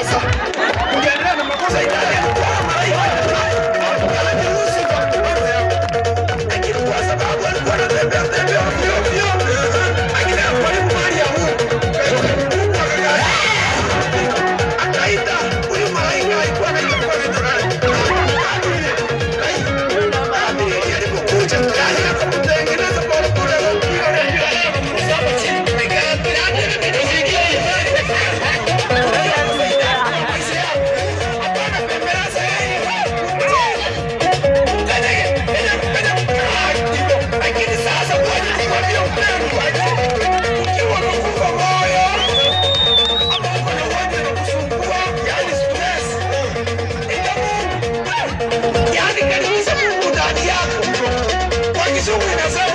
makosa. Ungeendelea na makosa italia kwa malaika. Lakini kwa sababu alikuwa anatembea tembea ovyo ovyo, akitaka kuharibu mali ya Mungu, Mungu akaita huyu malaika alikuwa anaitwa kwa nani? Gabriel alipokuja akamtengeneza pole pole, akampiga na akamrusha chini. Lakini sasa ngoja nikwambie upendo, ukiwa umekufa moyo ama uko na ugonjwa unakusumbua, yani stress, ita Mungu, yani karibisha Mungu ndani yako. Kwa Kizungu inasema